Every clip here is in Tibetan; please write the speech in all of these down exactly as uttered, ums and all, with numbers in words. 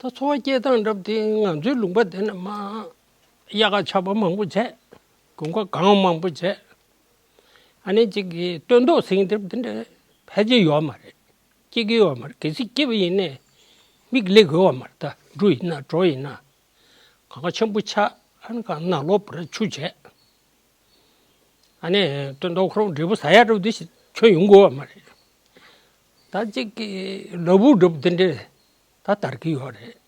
ད་འཚོ་བ་སྐྱེལ་སྟངས་འདྲ་པོ་དེ་ང་ཚོའི་ལུང་པ་དེ་ན་མ་དབྱར་ཁ་ཆར་པ་མང་པོ་བྱས། དགུན་ཁ་གངས་མང་པོ་བྱས། ཨ་ནི་གཅིག་གི་སྟོན་ཐོག་ཟིན་འདྲ་པོ་དེ་འདྲ་ཕལ་ཆེར་ཡོད་མ་རེད། སྐྱེ་གི་ཡོད་མ་རེད། གལ་སྲིད་སྐྱེས་པ་ཡིན་ནའི་མིག་སླེབས་དགོས་པ་མ་རེད། ད་འབྲུ་ཡིན་ན་གྲོ་ཡིན་ན། གངས་ཁ་ཆེན་པོ་ཆགས། ཨ་ནི་གངས་ནང་ལོགས་པར་ཆུ་བྱས། ཨ་ནི་སྟོན་ཐོག་ཁོ་རང་འབྲས་བུ་ཟ་ཡག་འདྲ་པོ་དེ་ཞིག་ཁྱོན་ཡོང་དགོས་པ་མ་རེད། ད་གཅིག་གི་ལ་ཕུག་འདྲ་པོ་དེ་འདྲས་ད་དར་གི་ཡོད་རེད།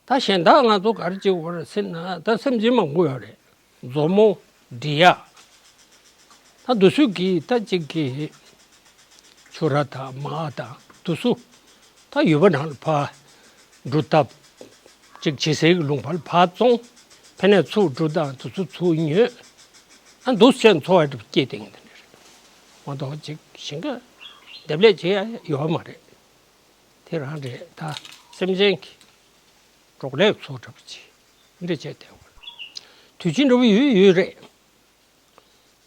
ད་གཞན་དག་ང་ཚོ་ག་རེ་བྱེད་དགོས་རེད་ཟེར་ན། ད་སེམས་ཅན་མང་པོ་ཡོད་རེད། མཛོ་མོ། འབྲི་གཡག་ད་འདི་ཚོས་ཀྱིས་ད་གཅིག་གི་ཕྱུ་ར་དང་མ་དང་འདི་ཚོ་ད་ཡུལ་པ་ནང་ལ་ཕར་འབྲུ་བཏབ། གཅིག་ཇེ་སའི་གི་ལུང་པ་ལ་ཕར་བཙོང་། ཕ་ནས་ཚུར་འབྲུ་དང་འདི་ཚོ་ཚུར་ཉོས། ཨ་འདི་ཚོ་ཆེད་འཚོ་བ་སྐྱེལ་སྟངས་དེ་འདྲ་རེད་མ་གཏོགས། གཅིག་གཞན་ག་འདེབས་ལས་བྱེད་ཡ་ཡོད་མ་རེད། དེ་རང་རེད། ད་སེམས་ཅན་གྱི་འབྲོག་ལས་ཚོ་འདྲ་པོ་ཅིག་འདི་འདྲ་བྱས་བསྡད་ཡོད་རེད། དུས་ཆེན་འདྲ་པོ་ཡོད་ཡོད་རེད།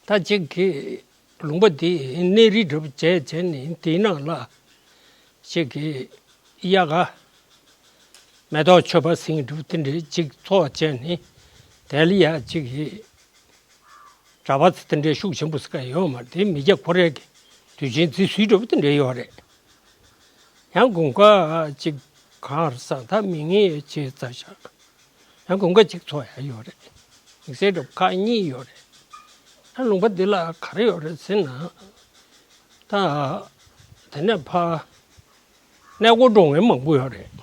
ད་གཅིག་གི་ལུང་པ་འདི་གནས་རི་འདྲ་པོ་བྱས་བྱས་ནས་དེའི་ནང་ལ་གཅིག་གི་དབྱར་ཁ་མེ་ཏོག་མཆོད་པ་ཟིན་འདྲ་པོ་དེ་འདྲའི་གཅིག་འཚོ་བ་བྱས་ནས། དེ་ལ་ཡ་གཅིག་གི་གྲྭ་པ་དེ་འདྲའི་ཤུགས་ཆེན་པོ་ཟེར་མཁན་ཡོད་མ་རེད། དེ་མི་སྐྱ་ཁོ་རའི་གི་དུས་ཆེན་རྩིས་སྲོལ་འདྲ་པོ་དེ་འདྲ་ཡོད་རེད། ཡང་དགུན་ཁ་གཅིག་གངས་རི་སང་ད་མི་ངན་ཡོད་བྱས་ཙ་ཤག་ཡང་དགུན་ཁ་གཅིག་འཚོ་ཡ་ཡོད་རེད། དམིགས་བསལ་འདྲ་པོ་ཁག་གཉིས་ཡོད་རེད། ད་ལུང་པ་འདི་ལ་ག་རེ་ཡོད་རེད་ཟེར་ན། ད་དེ་ནས་ཕར་གནས་སྐོར་འགྲོ་མཁན་མང་པོ་ཡོད་རེད།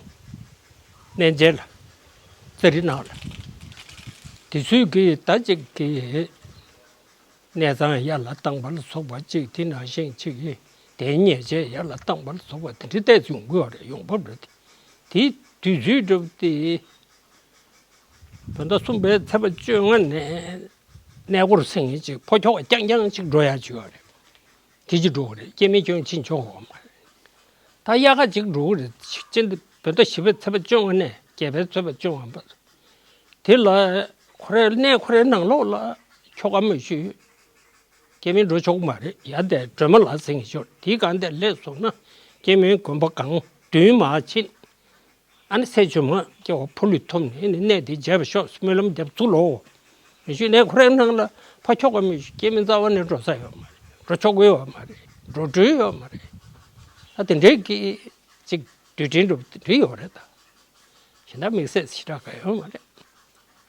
གནས་མཇལ་ལ། རྩེད་རི་ནང་ལ། དེ་ཚོས་ཀྱིས་ད་གཅིག་གི་གནས་ཚང་ཡར་ལ་བཏང་པ་ལ་སོགས་པ་གཅིག་དེ་ནང་བཞིན་གཅིག་གི་དེའི་ཉེས་ཆད་ཡར་ལ་བཏང་པ་ལ་སོགས་པ་དེ་འདྲའི་ཏོག་ཙམ་ཡོང་གི་ཡོད་རེད། ཡོང་འབབ་རེད། དེ་དུས་ཚོད་འདྲ་པོ་དེ་བོད་ཟླ་གསུམ་པའི་ཚེས་པ་བཅོ་ལྔ་ནས་གནས་སྐོར་ཟེར་མཁན་ཅིག་ཕོ་ཁྱོ་ག་རྐྱང་རྐྱང་ཅིག་འགྲོ་ཡ་ཅིག་ཡོད་རེད། དེ་ཅིག་འགྲོ་གི་རེད། སྐྱེ་དམན་ཁྱོན་ཕྱིན་ཆོག་གི་མ་རེད། ད་དབྱར་ཁ་ཅིག་འགྲོ་གི་རེད། སྤྱི་ཟླ་བོད་ཟླ་བཞི་པའི་ཚེས་པ་བཅོ་ལྔ་ནས་བརྒྱད་པའི་ཚེས་པ་བཅོ་ལྔ་བར། དེ་ལ་ཁོ་རའི་གནས་ཁོ་རའི་ནང་ལོགས་ལ་ཁྱོ་ག་མ་ཞུས། སྐྱེ་དམན་འགྲོ་ཆོག་གི་མ་རེད། ཡ་དེ་སྒྲོལ་མ་ལ་ཟེར་མཁན་ཞིག་ཡོད་རེད། དེའི་སྒང་དེར་སླེབས་སོང་ན་སྐྱེ་དམན་དགོན་པ་སྒང་མདུན་མར་ཕྱིན། ཨ་ནི་ཚེས་བཅོ་ལྔ་སྐྱེ་བ་ཕོ་ལུས་ཐོབ་ནས་ནི་གནས་དེ་མཇལ་བར་ཤོག་སྨོན་ལམ་རྒྱབ་ཚུར་ལོག་མི་ཞུ་ནས་ཁོ་རའི་ནང་ལ་ཕ་ཁྱོ་ག་མི་ཞུ། སྐྱེ་དམན་རྩ་བ་ནས་འགྲོ་ས་ཡོད་མ་རེད། འགྲོ་ཆོག་གི་ཡོད་མ་རེད། འགྲོ་གྲོན་ཡོད་མ་རེད། ད་དེ་འདྲའི་གི་ཅིག་དུས་དྲན་འགྲོ་དེ་འདྲ་ཡོད་རེད། ད་གཞན་དག་དམིགས་བསལ་ཞེ་དྲག་ག་ཡོད་མ་རེད།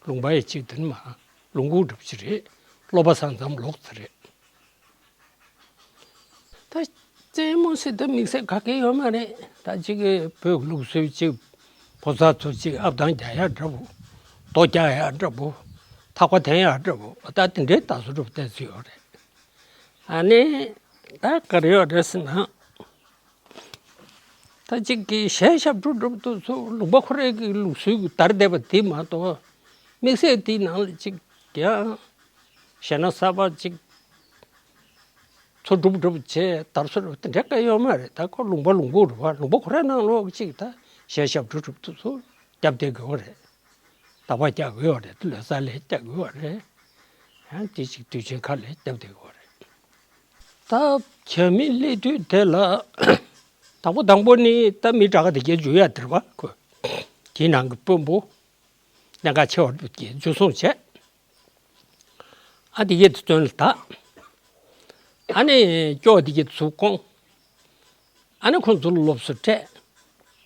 ལུང་པ་ཡི་ཅིག་དེ་ནི་མ་ལུང་ཁུག་འགྲུབ་ཅི་རེད། སློབ་པ་སང་ཙམ་ལོག་ཚེ་རེད། ད་རྩེད་མོ་ཟེར་ད་དམིགས་བསལ་ག་གེ་ཡོད་མ་རེད། ད་གཅིག་གི་བོད་ལུགས་སྲོལ་གཅིག་ཕོ་གསར་ཚོ་གཅིག་ཨབ་ཐང་རྒྱག་ཡག་འདྲ་པོ། རྡོ་རྒྱག་ཡག་འདྲ་པོ། ཐག་པ་འཐེན་ཡག་འདྲ་པོ། ད་དེ་འདྲའི་ད་བཟོ་འདྲ་པོ་བལྟས་ཚུལ་ཡོད་རེད། ཨ་ནི་ད་ག་རེ་ཡོད་རེད་ཟེར་ན། ད་གཅིག་གི་གཞས་ཞབས་བྲོ་འདྲ་པོ་དེ་ཚོ་ལུང་པ་ཁོ་རའི་གི་ལུགས་སྲོལ་གྱི་དར་བསྡད་པ་དེ་མ་གཏོགས། དམིགས་བསལ་དེའི་ནང་ལ་གཅིག་ཀྱང་གཞས་སྣ་གསར་པ་གཅིག་འཚོ་སྒྲུབ་སྒྲུབ་བྱས་དར་སྲོལ་དེ་འདྲ་ག་ཡོད་མ་རེད། ད་ཁོ་ལུང་པ་ལུང་ཁུག་རེད་པ། ལུང་པ་ཁོ་རའི་ནང་ལོགས་གཅིག་ད་གཞས་ཞབས་བྲོ་སྒྲུབ་དུས་སུ་རྒྱབ་བསྡད་དགོས་པ་རེད། དག་པ་རྒྱག་དགོས་པ་རེད། ལོ་གསར་ལ་རྒྱག་དགོས་པ་རེད། ཡང་དེ་གཅིག་དུས་ཆེན་ཁག་ལ་རྒྱབ་བསྡད་དགོས་པ་རེད། ད་བྱ་མི་སླེབས་དུས་དེ་ལ་དང་པོ་དང་པོ་ནི་ད་མི་དྲག་ག་དེ་གས་འཇུ་ཡ་དེ་རེད་པ། ཁོ་དེའི་ནང་གི་དཔོན་པོ་གནད་འགག་ཆེ་བ་དེ་གས་འཇུ་བཟུང་བྱས། ཨ་དེ་གས་དེ་བཙོན་ལ་བཏགས། ཨ་ནི་སྐྱོ་བ་དེ་གས་ཚུར་བསྐོང་། ཨ་ནི་ཁོང་ཚོ་ལ་སློབ་གསོ་སྤྲད།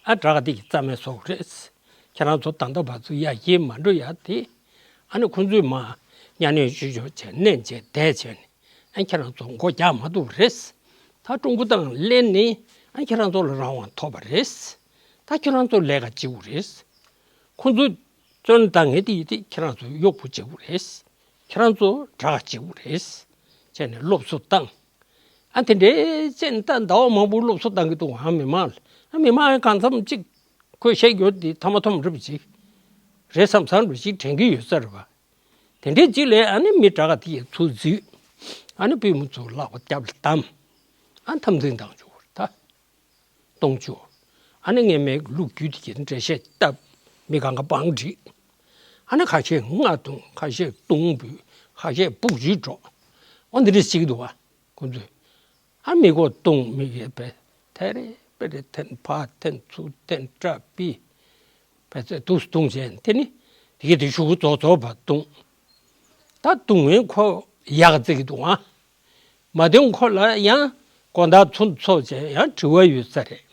ཨ་དྲག་ག་དེ་གས་རྩ་མེད་བཟོ་གི་རེད། ཁྱེད་རང་ཚོ་ད་ལྟ་བར་དུ་ཡར་རྒྱས་མ་འགྲོ་ཡ་དེ། ཨ་ནི་ཁོང་ཚོས་མར་གཉའ་གནོན་བྱེད་ཆོག་བྱས་མནན་བྱས་བསྡད་བྱས་ནས། ཨ་ཁྱེད་རང་ཚོ་མགོ་རྒྱག་མ་ཐུབ་རེད། ད་ཀྲུང་གོ་དང་ལེན་ནས་ཨ་ཁྱེད་རང་ཚོ་ལ་རང་དབང་ཐོབ་པ་རེད། ད་ཁྱེད་རང་ཚོ་ལས་ཀ་བྱེད་དགོས་རེད། ཁོང་ཚོ་བཙོན་བཏང་མཁན་དེ་ཡིན་དེ་ཁྱེད་རང་ཚོ་གཡོག་པོ་བྱེད་དགོས་རེད། ཁྱེད་རང་ཚོ་དྲག་བྱེད་དགོས་རེད། བྱས་ནས་སློབ་གསོ་བཏང་། ཨ་དེ་འདྲའི་བྱས་ནས་ད་ཟླ་བ་མང་པོ་སློབ་གསོ་བཏང་གི་འདུག་ཨ་མི་མང་ལ། ཨ་མི་མང་གང་འཚམ་ཅིག་ཁོས་བཤད་རྒྱུ་དེ་ཐ་མ་ཐོམ་རིབ་ཅིག་རེད་བསམ་བསམ་རིབ་ཅིག་དྲན་གྱི་ཡོད་ས་རེད་པ། དེ་འདྲའི་ཅིག་ལས་ཨ་ནི་མི་དྲག་ག་དེ་ཡི་ཚུར་འཛུལ། ཨ་ནི་པུས་མོ་ཚུར་ལག་པ་རྒྱབ་ལ་བསྡམས། ཨ་འཐབ་འཛིང་བཏང་བཅུག་ད། གཏོང་བཅུག་ཨ་ནི་ངན་མེད་ལུག་རྒྱུད་དེ་གྱི་འགྲེལ་བཤད་བཏབ། མི་གང་ག་བང་བསྒྲིགས། ཨ་ནི་ཁ་ཤས་རྔ་བརྡུངས། ཁ་ཤས་རྡུང་འབུད། ཁ་ཤས་སྦུག་གཅིག་སྒྲོག་ཨོ་འདི་འདྲ་ཞིག་འདུག་བ། ཁོ་ཚོས་ཨ་མི་མགོ་བརྡུངས། མི་གས་པས་ཐེ་རེ་ རེ་འཐེན། ཕར་འཐེན། ཚུར་འཐེན། སྐྲ་ཕུད། ཕར་ཚུར་འདུག་སེ་བརྡུངས་བྱས། དེ་ནི་དེ་གི་དེ་གཞུག་གུ་རྫོགས་རྫོགས་བར་བརྡུངས། ད་བརྡུངས་ངན་ཁོ་ཡག་བརྩི་གི་འདུག་ཨ། མ་བརྡུངས་ཁོ་ལ་ཡང་དགོང་དག་ཚུར་འཚོགས་བྱས་ཡང་དྲི་བ་ཡོད་ས་རེད།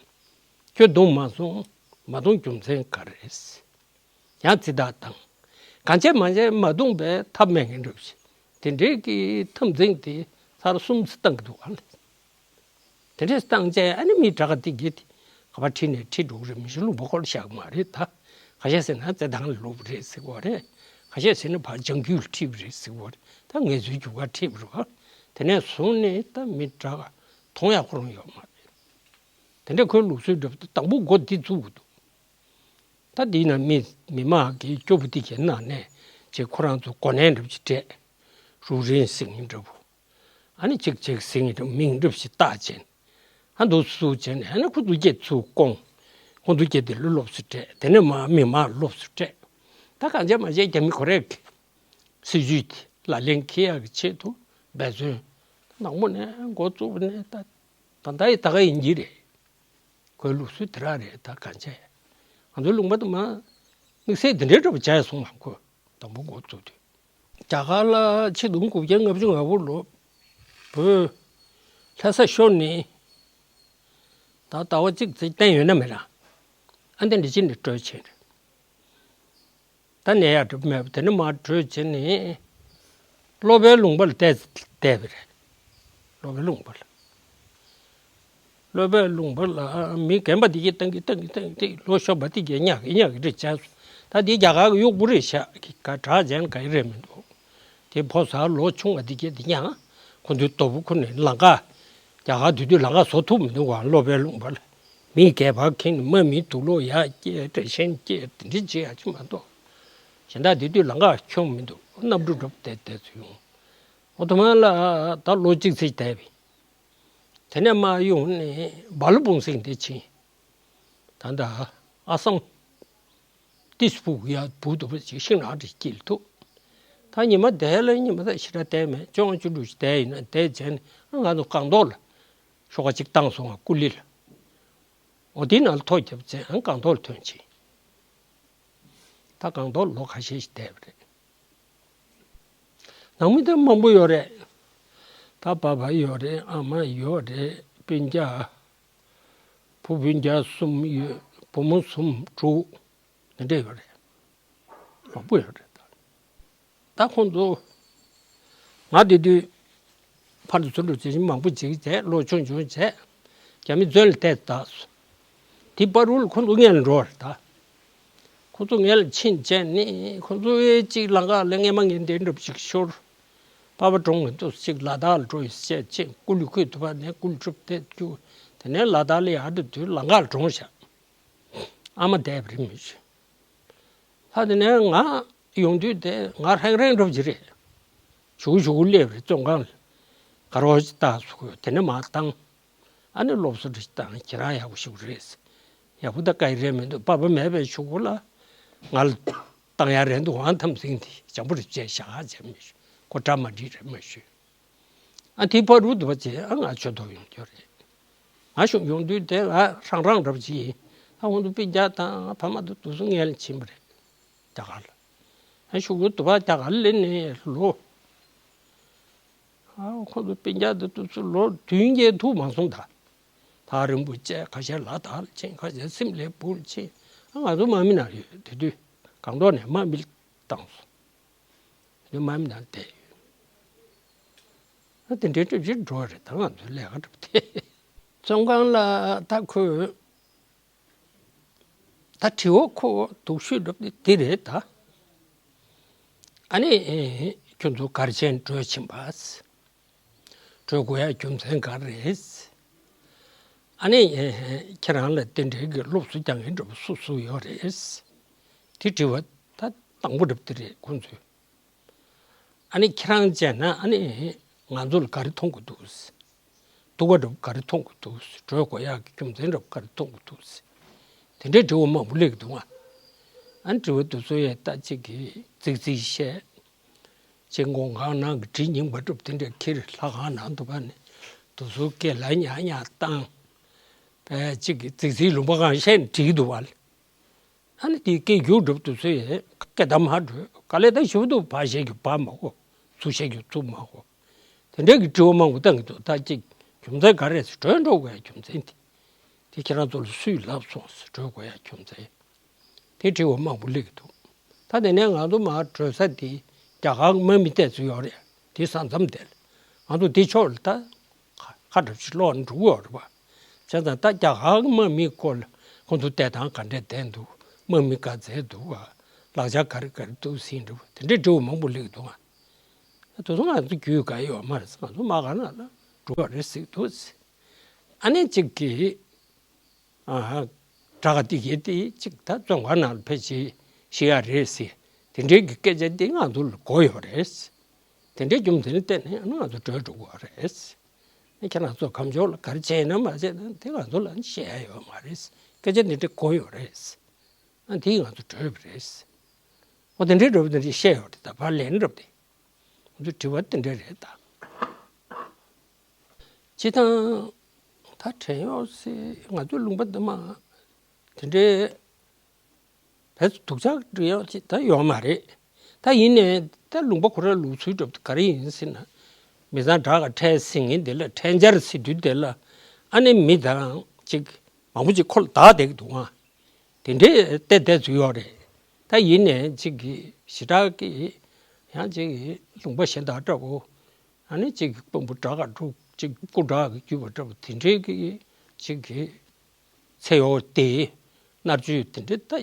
ཁྱོད་བརྡུངས་མ་སོང་། མ་བརྡུངས་རྒྱུ་མཚན་ག་རེ་རེད། ཡང་ཚིག་ཐག་བཏང་། གང་བྱས་མ་བྱས་མ་བརྡུངས་པའི་ཐབས་མེད་མཁན་འདྲ་བོ་ཞིག་དེ་འདྲའི་གི་འཐབ་འཛིང་དེ་ཚར་གསུམ་ཙམ་བཏང་གི་འདུག་ག་ལ། དེ་འདྲས་བཏང་བྱས་ཨ་ནི་མི་དྲག་ག་དེ་གི་དེ་ག་པར་ཁྲིད་ནས་ཁྲིད་འགྲོ་གི་རེད། མི་ཞིག་ལུང་པ་ཁོ་ལ་བཞག་གི་མ་རེད་ད། ཁ་ཤས་ཟེར་ན་རྩེད་ཐང་ལ་ལོག་པ་རེད་ཟེར་གི་རེད། ཁ་ཤས་ཟེར་ན་ཕར་ལྗང་རྒྱུད་ལ་ཁྲིད་པ་རེད་ཟེར་གི་རེད། ད་ངལ་རྩོལ་རྒྱུག་ཁར་ཁྲིད་པ་རེད་བ། དེ་ནས་བཟུང་ནས་ད་མི་དྲག་ག་མཐོང་ཡག་ཁོ་རང་ཡོད་མ་རེད། དེ་འདྲས་ཁོའི་ལུགས་སྲོལ་འདྲ་པོ་དང་པོ་འགོ་འདི་བཙུགས་དགོས་འདུག་ད་འདི་ན་མི་མི་མང་གི་སྐྱོ་པོ་དེ་གའི་ནང་ནས་ཅིག་ཁོ་རང་ཚོ་གོ་གནས་འདྲ་པོ་ཅིག་སྤྲད། རུ་རིན་ཟེར་མཁན་འདྲ་པོ། ཨ་ནི་ཅིག་ཅིག་ཟེར་མཁན་འདྲ་པོ་མིང་འདྲ་པོ་ཞིག་བཏགས་བྱས་ནས། ཨ་འདུག་སེ་བྱས་ནས་ཨ་ནི་ཁོ་ཚོ་སྐྱེ་ཚུར་བསྐོངས། ཁོ་ཚོ་སྐྱེ་དེ་ལ་སློབ་གསོ་སྤྲད། དེ་ནས་མར་མི་མང་སློབ་གསོ་སྤྲད། ད་གང་བྱས་མ་བྱས་རྒྱ་མི་ཁོ་རང་གི་སྲིད་ཇུས་དེ་ལག་ལེན་འཁེལ་ཡག་གི་ཆེད་དུ་འབད་བརྩོན་ནག་མོ་ནས་འགོ་བཙུགས་པ་ནས་ད་ད་ལྟ་ཡི་ད་ག་ཡིན་གྱི་རེད། ཁོའི་ལུགས་སྲོལ་དེ་རང་རེད། ད་གང་བྱས། ང་ཚོའི་ལུང་པ་དུ་མ་དམིགས་བསལ་འདི་འདྲའི་འདྲ་པོ་བྱས་སོང་ང་། ཁོ་དང་པོ་འགོ་བཙུགས་དུས། རྒྱ་གར་ལ་ཆིག་སྟོང་དགུ་བརྒྱ་ལྔ་བཅུ་ང་དགུ་ལོ་བོད་ལྷ་ས་ཤོར་ནས་ད་ཟླ་བ་གཅིག་ཙམ་བསྡད་ཡོད་ན་མེད་ན། ཨ་འདི་འདྲ་ཅིག་ནས་བྲོས་ཕྱིན་རེད། ད་ནས་ཡར་འགྲོ་མེད་པ་དེ་ནས་མར་བྲོས་བྱས་ནས་སློབ་དཔོན་ལུང་པ་ལ་བསྡད་བསྡད་པ་རེད། སློབ་དཔོན་ལུང་པ་ལ། སློབ་དཔོན་ལུང་པ་ལ་མི་རྒན་པ་དེ་གིས་བཏང་གི་བཏང་གི་བཏང་གི་བཏང་གི་ལོ་གཞོན་པ་དེ་གིས་གཉའ་གི་གཉའ་གི་རེ་བྱས་སོང་། ད་དེ་རྒྱ་གར་གི་གཡོག་པོ་རེད་ཤག་གི་ག་དྲག་བྱས་ན་ག་ཡི་རེད་མི་འདུག་དེ་ཕོ་གསར་ལོ་ཆུང་བ་དེ་གིས་དེ་གཉའ། ཁོ་ཚོའི་དོ་པོ་ཁོ་ནས་ལམ་ཁ། རྒྱ་གར་དེ་དུས་ལམ་ཁ་བཟོ་ཐུབ་མི་འདུག་ག་སློབ་དཔོན་ལུང་པ་ལ། མི་སྒལ་པར་ཁེངས་ནས་དམག་མིའི་དུག་སློག་ཡར་སྐྱེལ་འདྲ་བཞིན་སྐྱེལ་དེ་འདྲ་བྱེད་ཡག་ཅིག་མ་གཏོགས། གཞན་དག་དེ་དུས་ལམ་ཁ་ཁྱོན་མི་འདུག་གནམ་གྲུ་འགྲོ་བསྡད་བསྡད་ཚུལ་ཡོང་། འོ་དུ་མ་ལ་ད་ལོ་གཅིག་ཙམ་བསྡད་པས། དེ་ནས་མར་ཡོང་ནས་སྦ་ལ་སྤུངས་སེང་དེ་ཕྱིན། ད་ལྟ་ཨ་སམ་ཏི་སི་ཕུག་ཡ་བུ་དུ་བུ་ཅིག་ཤིང་ནགས་འདྲ་སྐྱིལ་འདུག་ད་ཉི་མ་བསྡད་ལ་ཉི་མ་ད་ཞེ་དྲག་བསྡད་མེད། བཅོ་ལྔ་བཅུ་དྲུག་ཅིག་བསྡད་ཡིན་ན་བསྡད་བྱས་ནས་ང་ཚོ་སྒང་ཏོག་ལ་ཤོག་ཁ་ཅིག་བཏང་སོང་ང་ཀུ་ལི་ལ། འོ་དེའི་ནང་ལ་ཐོ་བརྒྱབ་བྱས་ཨང་སྒང་ཏོག་ལ་ཐོན་ཕྱིན། ད་སྒང་ཏོག་ལ་ལོ་ཁ་ཤས་ཤིག་བསྡད་པ་རེད། ནང་མི་དེ་མང་པོ་ཡོད་རེད། ད་པ་ཕ་ཡོད་རེད། ཨ་མ་ཡོད་རེད། སྤུན་ཀྱག་བུ་སྤུན་ཀྱག་གསུམ་ཡོད། བུ་མོ་གསུམ་དྲུག་འདི་འདྲ་ཡོད་རེད། མང་པོ་ཡོད་རེད་ད། ད་ཁོང་ཚོ་ང་དེ་དུས་ཕར་ཚུར་འགྲོ་བྱེད་ཀྱིན་མང་པོ་བྱེད་ཀྱི་བྱས། ལོ་ཆུང་ཆུང་བྱས། རྒྱ་མི་བཙོན་ལ་བསྡད་བཏང་སོང་། དེ་བར་དུ་ལ་ཁོང་ཚོ་སྔོན་ལ་འགྲོ་བ་རེད་ད། ཁོང་ཚོ་སྔོན་ལ་ཕྱིན་བྱས་ནས་ཁོང་ཚོ་གཅིག་ལམ་ཁ་ལ་སྔས་མ་ངན་དེ་འདྲ་ཞིག་ཤོར། པ་ཕ་གྲོངས་ངེས་འདུག་ཅིག་ལ་དྭགས་ལ་འགྲོ་ཡི་བཤད་ཅིག་ཀུ་ལུ་ཁུག་དུ་བ་ནས་ཀུ་ལུ་ཁྲུབ་དེ་རྒྱུག་དེ་ནས་ལ་དྭགས་ལ་ཡར་འགྲོ་དུས་ལམ་ཁ་ལ་གྲོངས་བཞག་ཨ་མ་བསྡད་པ་རེད་མི་ཤེས། ད་དེ་ནས་ང་ཡོང་དུས་དེ་ང་རང་རང་འགྲོ་གི་རེད། གཞུག་གུ་གཞུག་གུ་སླེབས་རེད། བཙོན་ཁང་ལ་ག་རོ་ཅིག་བཏགས་སོང་། དེ་ནས་མར་བཏང་། ཨ་ནི་སློབ་གསོ་འདྲ་ཞིག་བཏང་། ཁྱེད་རང་ཡག་པོ་ཞིག་རེད། ཡག་པོ་ད་ག་ཡི་རེད་མི་འདུག་པ་ཕ་མེད་པའི་གཞུག་གུ་ལ་ང་ལ་བཏང་ཡ་རེད་འདུག་ཨང་འཐབ་འཛིང་དེ་འཇམ་པོ་རེད་བྱས་བཞག་བྱས་མི་ཤེས། ཁོ་གྲ་མ་འགྲིག་རེད་མ་ཤེས། ཨ་དེ་བར་དུ་དུ་བ་བྱས་ཨ་ང་ཆོས་ཐོག་ཡོང་རྒྱུ་རེད། ང་ཤུགས་ཡོང་དུས་དེ་ང་རང་རང་འདྲ་པོ་ཅིག་ཡིན། ཨ་ཁོང་ཚོ་སྤུན་ཀྱག་དང་ཕ་མ་དང་དུ་སུ་ངལ་ཕྱིན་པ་རེད། རྒྱ་གར་ལ། ཨ་ཤུགས་ཡོད་དུ་བ་རྒྱ་གར་སླེབས་ནས་ལོ། ཨ་ཁོང་ཚོ་སྤུན་ཀྱག་དང་དུ་སུ་ལོ་བདུན་བརྒྱད་ཐུག་མ་སོང་ད། ཐག་རིང་པོ་བཅད། ཁ་ཤས་ལ་དྭགས་ལ་ཕྱིན། ཁ་ཤས་སིམ་ལའི་བུ་ལ་ཕྱིན། ཨ་ང་ཚོ་དམག་མི་ནང་ཡོད། དེ་དུས་སྒང་ཏོག་ནས་དམག་མི་བཏང་སོང་། དེ་དུས་དམག་མི་ནང་བསྡད་ཡོད། ཨ་དེ་འདྲའི་གྲུབ་ཕྱིར་འགྲོ་བ་རེད། ད་ང་ཚོའི་ལས་ཀ་གྲུབ་དེ། བཙོན་ཁང་ལ་ད་ཁོས་ད་དྲི་བ་ཁོ་སྡུག་ཤོས་གྲུབ་དེ་དེ་རེད་ད། ཨ་ནི་ཁྱོད་ཚོ་ག་རེ་བྱས་ནས་བྲོས་ཕྱིན་པ། བྲོས་དགོས་ཡ་རྒྱུ་མཚན་ག་རེ་རེད། ཨ་ནི་ཁྱེད་རང་ལ་དེ་འདྲའི་གི་སློབ་གསོ་རྒྱག་མཁན་འདྲ་པོ་སུ་སུ་ཡོད་རེད། དེ་དྲི་བ་ད་དང་པོ་གྲུབ་དེ་རེད་ཁོང་ཚོས། ཨ་ནི་ཁྱེད་རང་བྱས་ན་ཨ་ནི་ང་ཚོ་ལ་ག་རེ་མཐོང་གི་འདུག་སྡུག་པ་འདྲ་པོ་ག་རེ་མཐོང་གི་འདུག་བྲོས་དགོས་ཡག་གི་རྒྱུ་མཚན་འདྲ་པོ་ག་རེ་མཐོང་གི་འདུག་དེ་འདྲའི་དྲི་བ་མང་པོ་སླེབས་ཀྱི་འདུག་ཨ། ཨ་ནི་དྲི་བ་དེ་ཚོ་ཡས་ད་ཅིག་གིས་རྫིག་རྫིག་བཤད། ཅིག་མགོ་ཁང་ནང་གི་གྲི་རྙིང་པ་གྲུབ་དེ་འདྲ་ཁྱེར་ལྷ་ཁང་ནང་དུ་བ་ནས་དུ་སུ་སྐེ་ལ་ཉག་ཉག་བཏང་། པའི་གཅིག་གི་རྫིག་རྫིག་ལུང་པ་གང་བཤད་ནས་བྲིས་འདུག་བ། ཨ་ནི་དེའི་སྐད་སྒྱུར་སྒྲུབ་ཏུ་ཚུད་ཡས་སྐད་བརྡ་མ་འགྲོས་ག་ལེ་ད་ཞུ་འདུག་ཕ་བཤད་རྒྱུ་ཕ་མ་གོ། ཚུ་བཤད་རྒྱུ་ཚུ་མ་གོ། དེ་འདྲའི་གི་དྲི་བ་མང་པོ་བཏང་གི་འདུག་ད་གཅིག་རྒྱུ་མཚན་ག་རེ་ཟེར་བྲོས་འགྲོ་དགོས་ཡ་རྒྱུ་མཚན་དེ། དེ་ཁྱེད་རང་ཚོ་ལ་སུས་ལབ་སོང་ཟེར་བྲོས་དགོས་ཡ་རྒྱུ་མཚན། དེ་དྲི་བ་མང་པོ་སླེབས་ཀྱི་འདུག་ད་དེ་ནས་ང་ཚོ་མར་བྲོས་ས་དེ་རྒྱ་གར་དམག་མི་བསྡད་ཚུལ་ཡོད་རེད། དེ་ས་མཚམས་དེ་ལ་ང་ཚོ་དེ་ཕྱོགས་ལ་ད་ཁ་ཁ་གྲབས་ཤིག་ལོག་འགྲོ་གི་ཡོད་རེད་པ། བྱས་ཙང་ད་རྒྱ་གར་དམག་མིའི་སྐོར་ལ་ཁོང་ཚོ་བསྡད་སྟངས་ག་འདྲས་བསྡད་འདུག་དམག་མི་ག་ཚད་འདུག་ག་ལག་ཆ་ག་རེ་ག་རེ་འདུག་ཟིན་འདུག་དེ་འདྲའི་དྲི་བ་མང་པོ་སླེབས་ཀྱི་འདུག་ག་དེ་ཚོ་ང་ཚོ་རྒྱུས་ག་ཡོད་མ་རེད། ང་ཚོ་དམག་སྒར་ནང་ལ་འགྲོ་གི་རེད་ཟེར་གྱི་འདུག་ཨ་ནི་གཅིག་གིས། ཨ་ཧ། དགྲ་དགའ་བདེ་སྐྱིད་དེ་གཅིག་ད་བཙོན་ཁང་ནང་ལ་ཕེབས་བྱས་ཤི་ཡ་རེད་ཟེར། དེ་འདྲའི་གི་སྐད་ཆ་དེ་ང་ཚོ་ལ་གོ་ཡོད་རེད། དེ་འདྲའི་རྒྱུ་མཚན་ལ་བརྟེན་ནས་ང་ཚོ་བྲོས་འགྲོ་དགོས་རེད། ཁྱེད་རང་ཚོ་གམ་ཕྱོགས་ལ་ག་རེ་བྱས་ན་མ་བྱས་ན་དེ་ང་ཚོ་ལ་བཤད་ཡ་ཡོད་མ་རེད། སྐད་ཆ་དེ་འདྲ་གོ་ཡོད་རེད། ཨ་དེས་ང་ཚོ་བྲོས་པ་རེད། འོ་དེ་འདྲའི་འགྲོ་བ་དེ་འདྲ་བཤད་ཡོད་རེད། ད་ཕར་ལན་འགྲོ་བ་དེ། ང་ཚོ་དྲི་བ་དེ་འདྲ་རེད་ད། སྤྱིར་བཏང་ད་བྲན་གཡོག་ཟེར་ང་ཚོའི་ལུང་པ་འདི་མ་དེ་འདྲའི་བས་སྡུག་ཅག་འདྲ་ཡོད་ཅིག་ད་ཡོད་མ་རེད། ད་ཡིན་ནའི་ད་ལུང་པ་ཁོ་རའི་ལུགས་སྲོལ་འདྲ་པོ་ག་རེ་ཡིན་ཟེར་ན། མི་ཚང་དགྲ་དགའ་འཕྲད་ཟེར་མཁན་དེ་ལ་འཕྲད་འབྱར་ཟེར་དུས་དེ་ལ་ཨ་ནི་མི་དང་ཅིག་མང་པོ་ཅིག་ཁོ་ལ་བདག་བསྡད་ཀྱི་འདུག་ཨང་། དེ་འདྲའི་བལྟས་བསྡད་ཚུལ་ཡོད་རེད། ད་ཡིན་ནའི་ཅིག་གི་ཞེ་དྲག་གི་ཡང་ཅིག་གི་ལུང་པ་གཞན་དག་འདྲ་པོ། ཨ་ནི་གཅིག་གི་དཔོན་པོ་དགྲ་དགའ་འཁྲུག་གཅིག་སྐུ་དགྲ་གི་རྒྱུད་པ་འདྲ་པོ་དེ་འདྲའི་གི་གཅིག་གི་ཚེ་ཡོད་དེ་མནར་གཅོད་དེ་འདྲའི་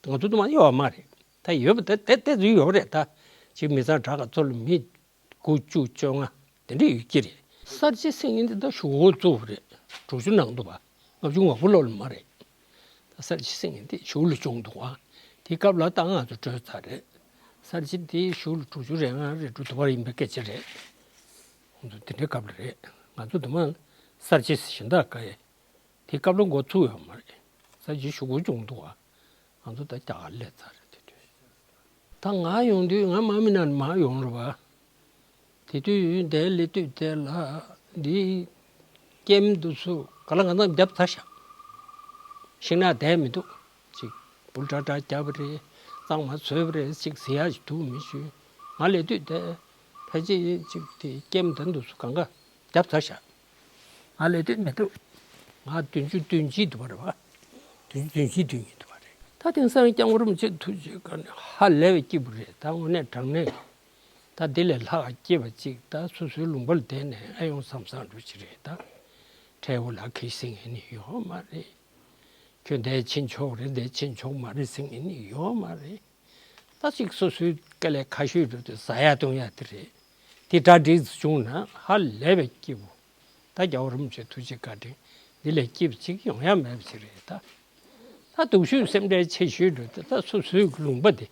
ད་ང་ཚོ་དུ་མ་ཡོད་མ་རེད། ད་ཡོད་པ་ད་དེ་དེ་ཚོ་ཡོད་རེད། ད་གཅིག་མི་ཚང་དགྲ་དགའ་ཚོ་ལ་མི་དགུ་བཅུ་བཅོ་ལྔ་དེ་འདྲ་ཡོད་ཀྱི་རེད། གསར་བརྗེ་ཟེར་མཁན་དེ་ད་གཞུག་གུ་བཙུགས་པ་རེད། དྲུག་ཅུ་ནང་དུ་བ་ལྔ་བཅུ་ང་དགུ་ལོ་ལ་མ་རེད། ད་གསར་བརྗེ་ཟེར་མཁན་དེ་གཞུག་ལ་བྱུང་འདུག་བ། དེའི་སྐབས་ལ་ད་ང་ཚོ་བྲོས་ཚར་རེད། གསར་བརྗེ་དེ་གཞུག་ལ་དྲུག་ཅུ་རེ་ལྔ་རེ་དྲུག་དུ་བར་ཡིན་པའི་སྐད་ཆ་རེད། ཁོང་ཚོ་དེ་འདྲའི་སྐབས་ལ་རེད། ང་ཚོ་དུ་མ་གསར་བརྗེ་ཟེར་བཞིན་ད་ག་ཡེ། དེའི་སྐབས་ལ་འགོ་ཚུགས་ཡོད་མ་རེད། གསར་བརྗེ་གཞུག་གུ་བྱུང་འདུག་བ། ང་ཚོ་ད་རྒྱ་གར་སླེབས་ཚར་རེད་དེ་དུས། ད་ང་ཡོང་དུས་ང་དམག་མི་ནང་ནས་མར་ཡོང་རེད་བ། དེ་དུས་དེ་སླེབས་དུས་དེ་ལ་འདི་ཀེམ་དུ་སུ་ག་ལ་ང་ཚང་བརྒྱབ་ཚར་ཤག་ཤིང་ནགས་བསྡད་མི་འདུག་ཅིག་འབུ་ཏྲ་ཏྲ་བརྒྱབ་པ་རེད། གཙང་མ་བཟོས་པ་རེད་ཅིག་ཟེར་ཡ་ཞིག་འདུག་མི་ཞུ། ང་སླེབས་དུས་དེ་ཕལ་ཆེར་ཅིག་དེ་ཀེམ་དེ་འདུག་སུ་གང་ག་བརྒྱབ་ཚར་ཤག་ང་སླེབས་དུས་མི་འདུག་ང་བདུན་ཅུ་དོན་གཅིག་འདུག་པ་རེད་བ། བདུན་ཅུ་དོན་གཅིག་དོན་གཉིས་འདུག་པ་རེད། ད་དེང་སང་སྐྱབས་མགོན་རིན་པོ་ཆེ་ཐུགས་རྗེ་བཀའ་དྲིན་ཧ་ལས་པའི་སྐྱིད་པོ་རེད། ད་དངོས་གནས་དྲང་གནས་ད་འདི་ལས་ལྷག་སྐྱིད་པ་ཅིག་ད་སོ་སོའི་ལུང་པ་ལ་བསྡད་ནས་ཨེ་ཡོང་བསམ་བསམ་འདྲ་ཅིག་རེད་ད། ཁྲལ་འུ་ལག་གིས་ཟིན་ངེས་ནི་ཡོད་མ་རེད། ཁྱོད་འདས་ཕྱིན་ཆོག་རེད་འདས་ཕྱིན་ཆོག་མ་རེད་ཟིན་ངེས་ནི་ཡོད་མ་རེད། ད་ཅིག་སོ་སོའི་དཀའ་ལས་ཁ་ཤོས་འགྲོ་དུས་ཟ་ཡ་བཏུང་ཡ་དེ་རེད། དེ་གྲ་སྒྲིག་བྱུང་ན་ཧ་ལས་པའི་སྐྱིད་པོ། ད་རྒྱལ་བ་རིན་པོ་ཆེ་ཐུགས་རྗེ་བཀའ་དྲིན་འདི་ལས་སྐྱིད་པ་ཅིག་ཡོང་ཡ་མེད་པ་ཅིག་རེད་ད། ད་སྡུག་ཤོས་སེམས་ཁྲལ་ཆེ་ཤོས་འགྲོ་དུས་ད་སོ་སོའི་ལུང་པ་དེ་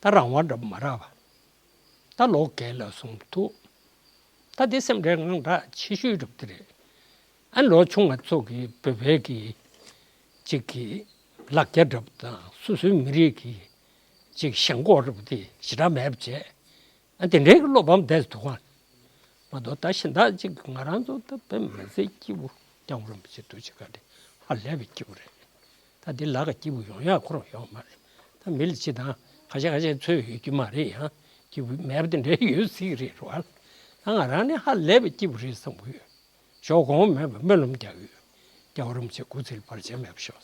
ད་རང་དབང་འདྲ་པོ་མ་རག་པ། ད་ལོ་རྒས་ལ་སོང་ཐུག་ད་དེ་སེམས་ཁྲལ་དངངས་སྐྲག་ཆེ་ཤོས་འགྲོ་དེ་རེད། ཨ་ནི་ལོ་ཆུང་བ་ཚོ་གི་བོད་པའི་གི་གཅིག་གི་ལག་རྒྱ་འདྲ་པོ་དང་སོ་སོའི་མི་རིགས་ཀྱི་གཅིག་ཞེན་ཁོག་འདྲ་པོ་དེ་ཞེ་དྲག་མེད་པ་བྱས། ཨ་དེ་འདྲའི་གི་བློ་ཕམ་བསྡད་འདུག་ག་མ་གཏོགས་ད་གཞན་དག་ཅིག་ང་རང་ཚོ་ད་དཔེ་མི་སྲིད་སྐྱིད་པོ་སྐྱབས་མགོན་རིན་པོ་ཆེ་ཐུགས་རྗེ་བཀའ་དྲིན་ཧ་ལས་པའི་སྐྱིད་པོ་རེད། ད་འདི་ལ་ག་སྐྱིད་པོ་ཡོང་ཡག་ཁོ་རང་ཡོད་མ་རེད། ད་མི་ལ་ཅི་དང་ཁ་ཤས་ཁ་ཤས་ཚོད་ཡོད་ཀྱི་མ་རེད། ཡང་སྐྱིད་པོ་མེད་པ་དེ་འདྲ་ཡོད་སྲིད་ཀྱི་རེད་རོ། ད་ང་རང་ནི་ཧ་ལས་པའི་སྐྱིད་པོ་རེད་བསམ་གྱི་ཡོད། ཞོགས་གོང་མེད་པར་སྨོན་ལམ་རྒྱག་གི་ཡོད། རྒྱལ་བ་རིན་པོ་ཆེ་སྐུ་ཚེ་ལ་བར་ཆད་མེད་པར་ཤོག་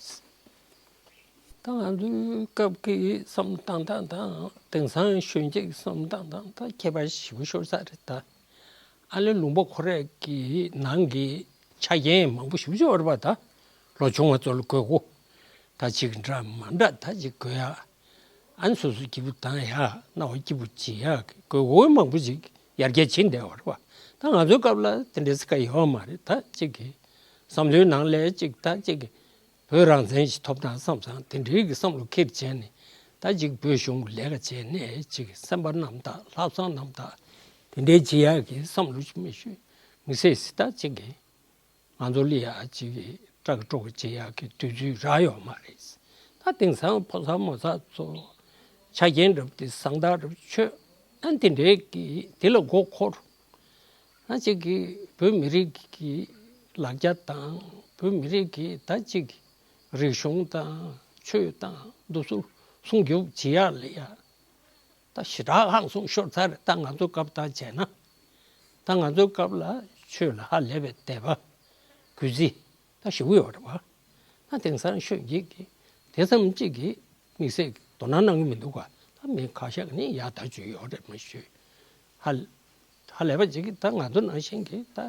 ད་ང་ཚོའི་སྐབས་ཀྱི་བསམ་བློ་བཏང་སྟངས་དང་དེང་སང་གཞོན་སྐྱེས་ཀྱི་བསམ་བློ་བཏང་སྟངས་ད་ཁྱད་པར་ཞེ་པོ་ཤོར་ས་རེད་ད། ཨ་ལེ་ལུང་པ་ཁོ་རའི་གི་ནང་གི་ཆ་རྐྱེན་མང་པོ་ཞེ་པོ་ཅིག་ཡོད་རེད་པ། ད་ལོ་ཆུང་བ་ཚོ་ལ་དགོས་མཁོ་ད་ཅིག་འདྲ་མ་འདྲ་ད་ཅིག་དགོས་ཡ། ཨ་ནི་སོ་སོ་སྐྱིད་པོ་བཏང་ཡ་སྣང་བ་སྐྱིད་པོ་བྱེད་ཡ་གི་དགོས་མཁོ་མང་པོ་ཅིག་ཡར་རྒྱས་ཕྱིན་བསྡད་པ་རེད་པ། ད་ང་ཚོའི་སྐབས་ལ་དེ་འདྲའི་ཚིག་ཡོད་མ་རེད། ད་ཅིག་གི་བསམ་བློའི་ནང་ལ་ཅིག་ད་ཅིག་གི་བོད་རང་བཙན་ཞིག་ཐོབ་ན་བསམ་བསམ་དེ་འདྲའི་གི་བསམ་བློ་འཁྱེར་བྱས་ནས་ད་ཅིག་བོད་གཞུང་གི་ལས་ཀ་བྱས་ནས་ཅིག་སེམས་པ་རྣམ་དག་ལྷག་བསམ་རྣམ་དག་དེ་འདྲའི་བྱེད་ཡག་གི་བསམ་བློ་ཞིག་མི་ཞུ་མི་སྲིད་ཟེར། ད་ཅིག་གི་ང་ཚོ་ལ་ཡ་ཅིག་གི་སྐྲག་སྐྲོག་བྱེད་ཡག་གི་དུས་ཚོད་རག་ཡོད་མ་རེད། ད་དེང་སང་ཕོ་གསར་མོ་གསར་ཚོ་ཆ་རྐྱེན་འདྲ་པོ་དེ་བཟང་དག་འདྲ་པོ་ཆོས་ཨ་དེ་འདྲའི་གི་དེ་ལ་མགོ་འཁོར། ཨ་ཅིག་གི་བོད་མི་རིགས་ཀྱི་ལག་ཆ་དང་ བོད་མི་རིགས་ཀྱི་ད་གཅིག་རིག་གཞུང་དང་ཆོས་དང་འདུ་ཚོགས་སྲུང་སྐྱོབ་བྱེད་ཡག་ལ་ཡ། ད་ཞེ་དྲག་ཧང་སང་ཤོར་ཚར་རེད། ད་ང་ཚོ་སྐབས་དང་བྱས་ན། ད་ང་ཚོའི་སྐབས་ལ་ཆོས་ལ་ཧ་ལས་པའི་དད་པ་གུས་བརྩི་ད་ཞེ་པོ་ཡོད་རེད་བ། ད་དེང་སང་གཞོན་སྐྱེས་ཀྱི་དེ་ཙམ་གཅིག་གི་དམིགས་བསལ་གྱི་དོ་སྣང་གནང་གི་མི་འདུག་ག་ད་མི་ཁ་ཤས་ཀྱིས་ནི་ཡག་ཐག་ཆོད་ཡོད་རེད་མ་ཞུས། ཧ་ཧ་ལས་པ་ཅིག་གིས་ད་ང་ཚོ་ནང་བཞིན་གྱི་ད་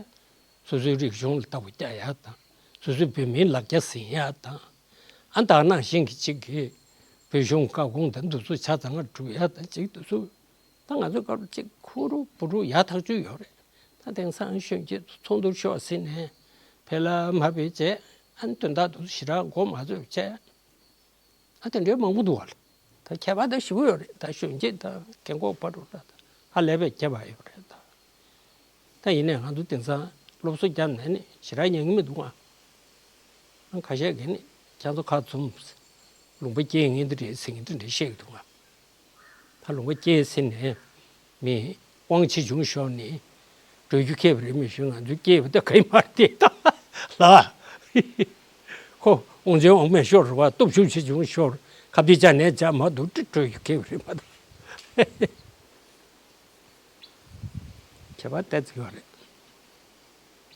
སོ་སོའི་རིག་གཞུང་ལ་ལྟ་བ་རྒྱག་ཡག་དང་། སོ་སོའི་བོད་མིའི་ལ་རྒྱ་ཟིན་ཡག་དང་། ཨ་ད་ནང་བཞིན་གྱི་ཅིག་གི་བོད་གཞུང་བཀའ་དགོངས་དང་འདུ་ཚོགས་ཆ་ཚང་སྒྲུབ་ཡག་དང་ཅིག་འདུ་ཚོགས། ད་ང་ཚོའི་སྐབས་ཅིག་ཁུ་རུ་བུ་རུ་ཡག་ཐག་ཆོད་ཡོད་རེད། ད་དེང་སང་གཞོན་སྐྱེས་ཚོགས་འདུར་ཤོག་ཟེར་ནས་ཕེབས་ལ་མ་ཕེབས་བྱས། ཨ་ནི་དོན་དག་དེ་ཚོ་ཞེ་དྲག་མགོ་མ་ཚོས་བྱས། ཨ་དེ་འདྲའི་མང་པོ་འདུག་བ་ལ། ད་ཁྱད་པར་ད་ཞེ་པོ་ཡོད་རེད། ད་གཞོན་སྐྱེས་དང་རྒན་འཁོགས་བར་དུ་ལ་ད་ཧ་ལས་པའི་ཁྱད་པར་ཡོད་རེད་ད། ད་ཡིན་ནའི་ང་ཚོ་དེང་སང་སློབ་གསོ་བརྒྱབ་ནས་ནི་ཞེ་དྲག་ཉན་གི་མི་འདུག་ཨ། ཨ་ཁ་ཤས་ཀྱིས་ནི་ཁྱེད་ཚོ་ཁ་བཙུམ། ལུང་པ་སྐྱེལ་ངེས་འདི་རེད་ཟེར་གྱི་འདི་འདྲ་བཤད་ཀྱི་འདུག་ཨ། ད་ལུང་པ་སྐྱེལ་ཟེར་ནས་མི་དབང་ཆེ་ཆུང་ཤོར་ནས་འགྲོ་རྒྱུ་ཁེལ་བ་རེད་མི་ཞུ། ང་ཚོས་སྐྱེལ་བ་ད་ག་ཡི་མ་རེད་དེ་ད་ལ། ཁོ་དབང་ཆེན་དབང་མེད་ཤོར་བ་སྟོབས་ཤུགས་ཆེ་ཆུང་ཤོར་ཁ་བདེ་ཅག་ནས་ཅག་མ་འདུག་འགྲོ་རྒྱུ་ཁེལ་བ་རེད་མ་གཏོགས། ཁྱད་པར་ཏོག་ཙམ་ཡོད་རེད།